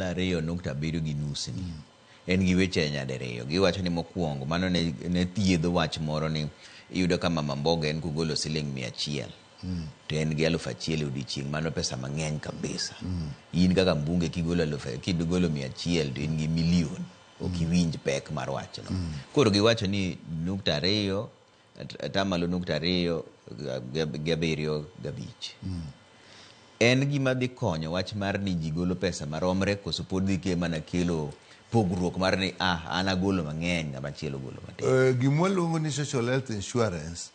atamalo ariyo nukta abiriyo gi nus ni en gi weche nyadiriyo. Giwacho ni mokwongo mano ne, ne thiedho wach moro ni iyudo ka mama mboga en kogolo siling 100 to en gi 1000 e odiochieng', mano pesa mang'eny kabisa. In kaka mbunge kigolo alufu, kigolo 100 to in gi milion, ok iwinj pek mar wachno. Koro giwacho ni nukta ariyo atamalo nukta ariyo gi abiriyo gabich. En gima dhi konyo wach mar ni ji golo pesa maromre koso pod dhi ke mana kelo pogruok mar ni ah an agolo mang'eny ng'ama chielo ogolo matin. Gima waluongo ni social health insurance,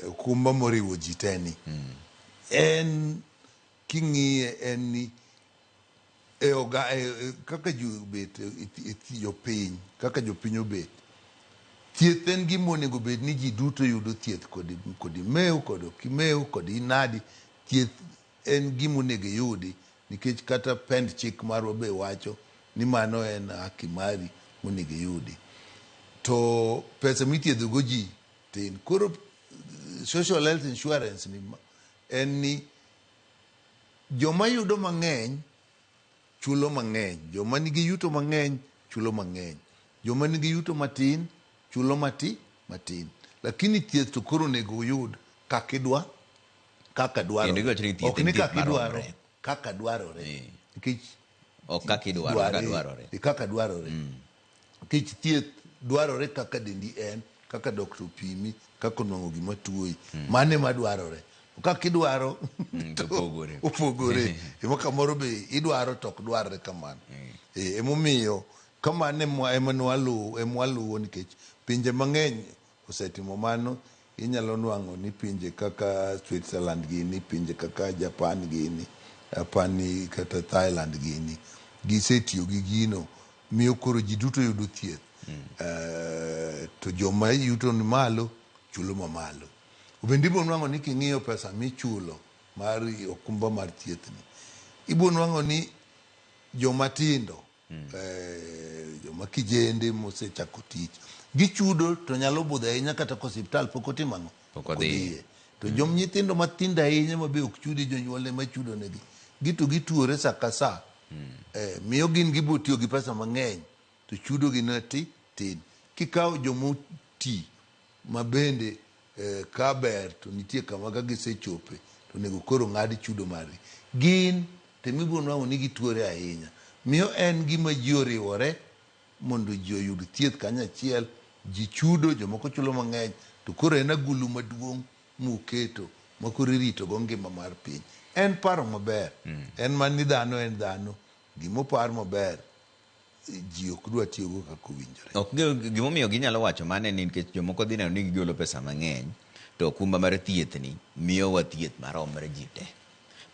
okumba moriwo ji te ni, en king'iye en ni e oga, e, kaka ji obet jopiny, kaka jopiny obet, thieth en gima onego bed ni ji duto yudo thieth kod imew kod ok imew kod inadi. Thieth en gima onego iyudi nikech kata pend chik marwa be wacho ni mano en haki mari monego iyudi. To pesa mithiedho go ji tin. Koro social health insurance ni en ni joma yudo mang'eny chulo mang'eny, joma nigi yuto mang'eny chulo mang'eny, joma nigi yuto matin chulo matin. Lakini thieth to koro onego uyud kaka idwa, kaka dwarore. Kendo iwacho ni thieth Ok ni en thieth kaka idwaro, maromre. kaka dwarore. Nikech Ok kaka idwaro, kaka dwarore. Kaka dwarore. Nikech thieth dwarore kaka dendi en, kaka doctor opimi, kaka onwang'o gima tuoyi. Mano ema dwarore. Kaka idwaro to opogore. Opogore. Ema kamoro be idwaro to ok dwarre kamano. Emomiyo kamano ema nwaluwo, ema waluwo nikech pinje mang'eny osetimo mano. Inyalo nwang'o ni pinje kaka Switzerland gini, pinje kaka Japan gini, apani kata Thailand gini, gisetiyo gi gino, miyo koro ji duto yudo thieth. To joma yuto ni malo chulo mamalo. Bende ibiro nwang'o ni king'iyo pesa michulo mar okumba mar thieth ni, ibiro nwang'o ni joma tindo, joma kijende mosechako tich, gichudo to nyalo budho ahinya kata ka osiptal pok otimo ang'o? Pok odhiye. To jom nyithindo matindo ahinya ma be ok chudi, jonyuol ema chudo negi, gito gituore sa ka sa. Miyo gin gibo tiyo gi pesa mang'eny to chudo gi ne tin. Kikawo jomoti ma bende ka ber to nitie kama ka gisechope to onego koro ng'ad chudo margi. Gin to ema ibiro nwang'o ni gituore ahinya. Miyo en gima ji oriwore mondo ji oyud thieth kanyachiel, ji chudo, jomoko chulo mang'eny, to koro en agulu maduong' muketo ma koro irito go ngima mar piny. En paro maber. En mana ni dhano en dhano, gimopar maber ji ok dwa tiyogo kaka owinjore. Ok gimomiyo ginyalo wacho mano en nikech jomoko dhi neno ni gigolo pesa mang'eny to okumba mar thieth ni miyowa thieth maromre ji te.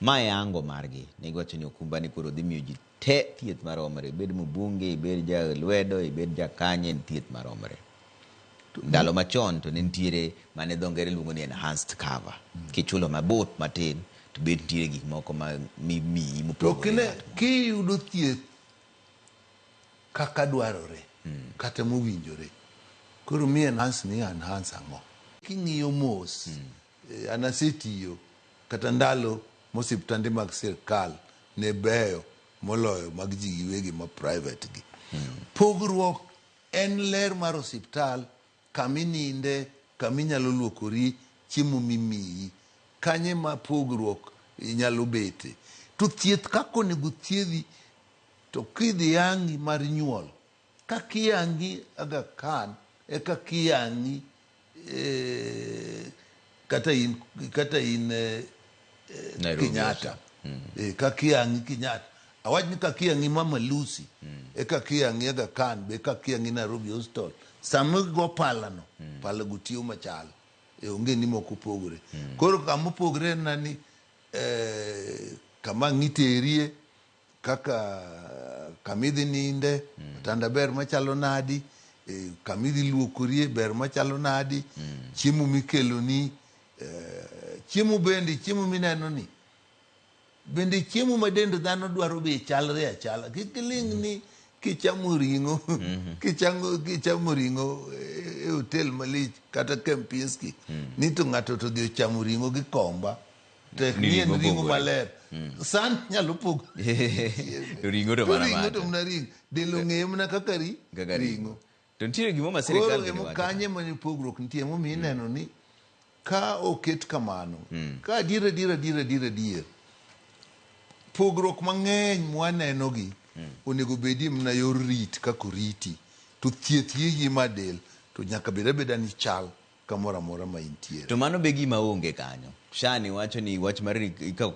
Ma e ango margi. Ne giwacho ni okumba ni koro dhi miyo ji te thieth maromre. Ibed mbunge, ibed ja lwedo, ibed ja kanye, en thieth maromre. Ndalo machon to ne nitiere mane dho ngere luongo ni enhanced cover. Kichulo mabup matin to be nitiere gik moko ma mimiyi To mopogore. kine kiyudo thieth kaka dwarore kata mowinjore, koro mi enhance ni enhance ang'o? King'iyo mos, an asetiyo kata ndalo mosiptande mag sirkal ne beyo moloyo mag ji giwegi ma private gi. Pogruok en ler mar osiptal, kama ininde, kama inyalo luokori, chiemo mimiyi. Kanye ma pogruok nyalo bete. To thieth kaka onego thiedhi, to kidhi yangi mar nyuol, kaka iyangi Aga Khan, e kaka iyangi kata in, kata in Nairobi. Kenyatta. Kaka iyangi Kenyatta. Awach ni kaka iyangi Mama Lucy, e kaka iyangi Aga Khan, be kaka iyangi Nairobi Hospital. Sama igo palano, pala go tiyo machal. Onge ni moko opogore. Koro kama opogore en ni kama ang' iterie, kaka kama idhi ninde, otanda ber machalo nadi, kama idhi luokorie ber machalo nadi, chiemo mikeloni, chiemo bende, chiemo mineno ni, bende chiemo ma dend dhano dwaro be chalre achala. Kik iling' ni kichamo ring'o, kichamo ring'o e hotel malich kata Kempinski, ni to ng'ato to odhi ochamo ring'o gi komba. Tek Ni ni en ring'o ring'o pogore. maler. San nyalo pogo. To ring'o to To mana ring'o macha. to mana ring'o. Del ong'eyo mana kaka ri Kaka ring'o. To nitiere gimo ma sirikal Koro bende emo wacho. kanye mane pogruok nitie emomiyo ineno ni ka oket kamano ka adier adier adier adier adier pogruok mang'eny mwanenogi onego bedie mana yor rit kaka oriti to thieth yiyi ma del to nyaka bed abeda ni chal kamoro amora ma intiere. To mano be gima onge kanyo. Shani wacho ni wach mar ri- ka